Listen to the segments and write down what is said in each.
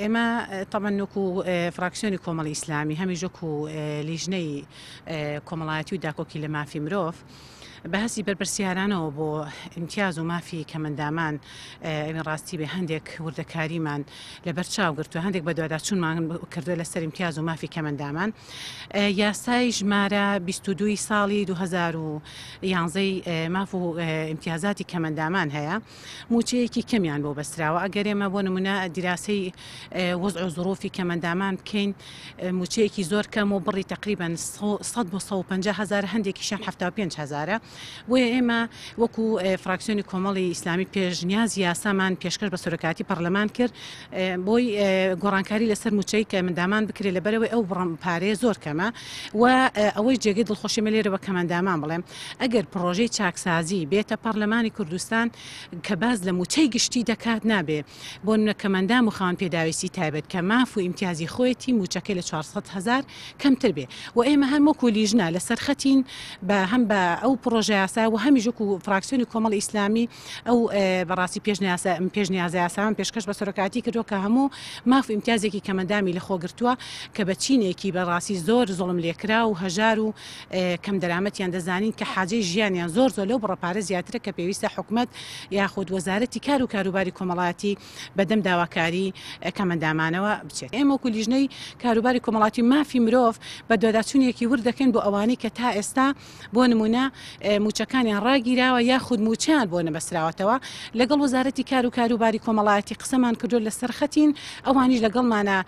ئێمە تەبعەن وەکو فراکسیۆنی کۆمەڵی ئیسلامی هەمیش وەکو لیژنەی کۆمەڵایەتی و داکۆکی لە مافی مرۆڤ بە هەستی بەرپرسیارانەوە بۆ ئیمتیاز و مافی کەمەندامان ئەوین ڕاستی بێ هەندێک وردەکاریمان لەبەر چاو گرتووە هەندێک بەدواداچوونمان کردووە لەسەر ئیمتیاز و مافی کەمەندامان یاسای ژمارە 22 ساڵی 2011 ماف و ئیمتیازاتی کەمەندامان هەیە مووچەیەکی کەمیان بۆ بەستراوە، ئەگەر ئێمە بۆ نموونە دیراسەی وەزع و زروفی کەمەندامان بکەین مووچەیەکی زۆر کەم و بڕی تقریبا 100 بۆ 150 هەزار هەندێکیشیان 75 هەزارە بۆیە ئێمە وەکو فراکسیۆنی کۆمەڵی ئیسلامی پێشنیازی یاسامان پێشکەش بە سەرۆکایەتی پەرلەمان کرد بۆی گۆڕانکاری لەسەر مووچەی کەمەندامان بکرێت لەبەرەوەی ئەو بڕە پارەیە زۆر کەمە و ئەوەی جێگەی دڵخۆشیمە لێرە بە کەمەندامان بڵێم ئەگەر پڕۆژەی چاکسازی بێتە پەڕلەمانی کوردستان کە باس لە مووچەی گشتی دەکات نابێ بۆ نمونە کەمەندام و خاوەن پێداویستی تایبەت کە ماف و ئیمتیازی خۆیەتی مووچەکەی لە 400 هەزار کەمتر بێ و ئێمە هەم وەکو لیژنە لەسەر خەتین بە هەم بە ئەو پڕۆژەیاسا و هەمیش وەکو فراکسیۆنی کۆمەڵی ئیسلامی ئەو بەڕاستی پێشنیازەیاسامان پێشکەش بە سەرۆکایەتی کردووە کە هەموو ماف و ئیمتیازێکی کەمەندامی لەخۆ گرتووە کە بە چینێکی بەڕاستی زۆر زوڵم لێکراو و هەژار و کەمدەرامەتیان دەزانین کە حاجەی ژیانیان زۆر زۆر لەو بڕە پارە زیاترە کە پێویستە حکومەت یاخود وەزارەتی کار و کاروباری کۆمەڵایەتی بەدەم داواکاری کەمەندامانەوە بچێت. ئێمە وەکو لیژنەی کاروباری کۆمەڵاتی و مافی مرۆڤ بەدواداچوونێکی ورد دەکەین بۆ ئەوانەی کە تا ئێستا بۆ نموونە مووچەکانیان ڕاگیراوە یاخود مووچەیان بۆ نەبەستراوەتەوە، لەگەڵ وەزارەتی کار و کاروباری کۆمەڵایەتی قسەمان کردووە لەسەر خەتین، ئەوانیش لەگەڵمانە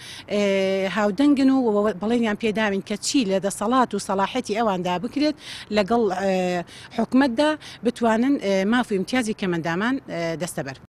هاودەنگن و بەڵێنیان پێداوین کە چی لە دەسەڵات و سەڵاحیەتی ئەواندا بکرێت لەگەڵ حکومەتدا بتوانن ماف و ئیمتیازی کەمەندامان دەستەبەر.